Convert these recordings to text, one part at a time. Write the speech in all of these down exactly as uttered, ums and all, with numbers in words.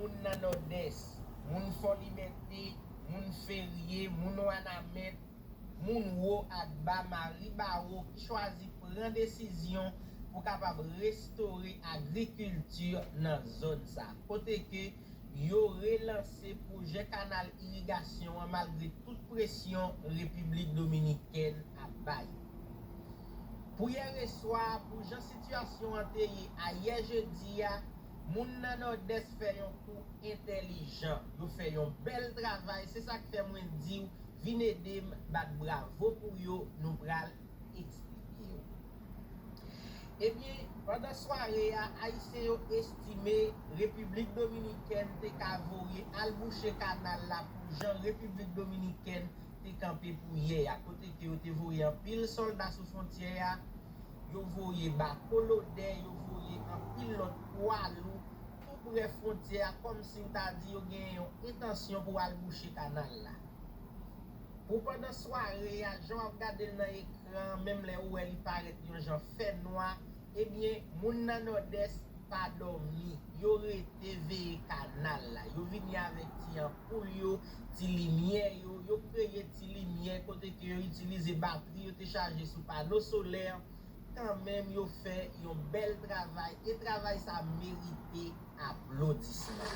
Moun nan Nòdès, moun Fò Libète, moun Ferye, moun Wanament, moun wo ak ba Maribawo ki chwazi pran desizyon pou kapab restore agrikilti nan zòn sa, kote ke yo relanse pwojè kanal irigasyon an malgre tout presyon Repiblik Dominikèn ap bay. Pou yè reswa, pou jan sitiyasyon an te ye ayè jedi a, moun nan Nòdès fè yon kou entèlijan. Yo fè yon bèl travay, se sa k fè mwen di w, vin ede m bat bravo pou yo, nou pral eksplike w. Ebyen, pandan sware a, Ayisyen yo estime Repiblik Dominikèn te ka voye al bouche kanal la pou jan Repiblik Dominikèn te kanpe pou yè a, kote ke yo te voye anpil sòlda sou fwontyè a, yo voye bako lodè, yo voye anpil lòt pwa lou tou prè fwontyè a, kòmsi w ta di yo gen yon entansyon pou al bouche kanal la. Pou pandan sware a, jan w ap gade l nan ekran, menm lè ou wè li parèt yon jan fènwa, ebyen, moun nan Nòdès pa dòmi. Yo rete veye kanal la. Yo vini avèk ti anpoul yo, ti limyè yo. Yo kreye ti limyè kote ke yo itilize batri yo te chaje sou pano solè. Kanmenm, yo fè yon bèl travay. E travay sa merite aplodisman.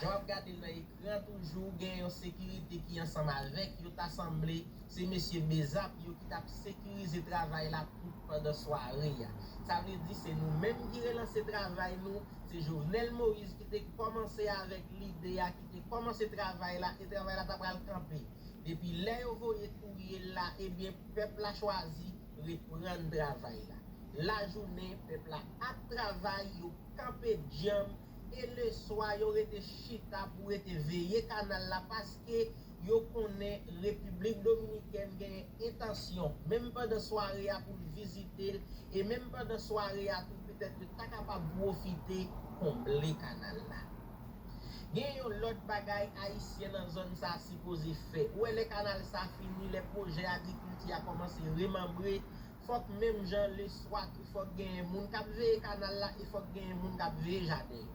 Jan w ap gade l nan ekran toujou, gen yon sekirite ki ansanm avèk yo, ta sanble se mesye Bezap yo ki t ap sekirize travay la tout pandan sware a. Sa vle di se nou menm ki relanse travay nou, se Jovenel Moïse ki te kòmanse avèk lide a, ki te kòmanse travay la, e travay la ta pral kanpe. Depi lè yo voye touye l la, ebyen, pèp la chwazi reprann travay la. Lajounen, pèp la ap travay, yo kanpe djanm, e leswa, yo rete chita pou rete veye kanal la, paske yo konnen Repiblik Dominikèn genyen entansyon, menm pandan sware a, pou l vizite l, e menm pandan sware a tou, petèt yo ta kapab pwofite konble kanal la. Gen yon lòt bagay Ayisyen nan zòn sa a sipoze fè. Ou wè, lè kanal sa a fini, lè pwojè agrikilti a kòmanse remanbre, fòk menm jan leswa tou, fòk genyen moun k ap veye kanal la e fòk genyen moun k ap veye jaden yo.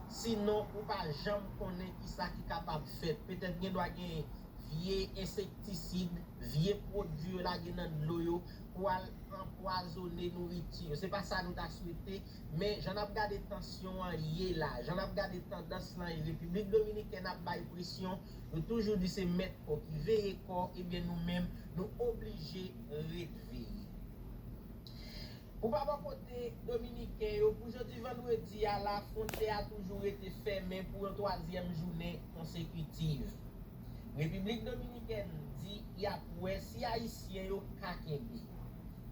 Sinon, ou pa janm konnen kisa ki kapab fèt. Petèt gen dwa gen vye ensektisid, vye pwodui yo lage nan dlo yo pou al anpwazonnen nouriti yo. Se pa sa nou ta swete, men jan n ap gade tansyon an ye la, jan n ap gade tandans lan ye, Repiblik Dominikèn ap bay presyon, yo toujou di se mèt kò ki veye kò, ebyen nou menm, nou oblije ret veye. Pou pa bò kote dominiken yo, pou jodi vandredi a la, fwontyè a toujou rete fèmen pou yon twazyèm jounen konsekitiv. Repiblik Dominikèn di y ap wè si Ayisyen yo ka kenbe.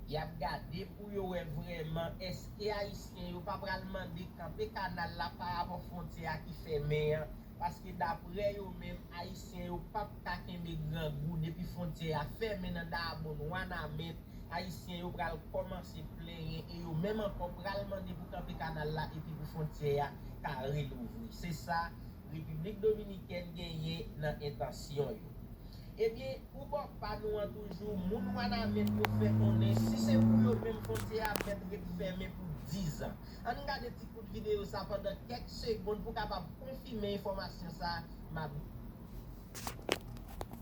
Y ap gade pou yo wè vrèman èske Ayisyen yo pa pral mande kanpe kanal la parapò fwontyè a ki fèmen an, paske daprè yo menm, Ayisyen yo p ap ka kenbe grangou depi fwontyè a fèmen nan Dabòn, Wanament, Ayisyen yo pral kòmanse plenyen e yo menm ankò pral mande pou kanpe kanal la epi pou fwontyè a ka relouvri. Se sa Repiblik Dominikèn genyen nan entansyon yo. Ebyen, pou bò pa nou an toujou, moun Wanament yo fè konnen si se pou yo menm fwontyè a mèt ret fèmen pou dizan. Ann gade ti kout videyo sa pandan kèk segonn pou kapab konfime enfòmasyon sa m ap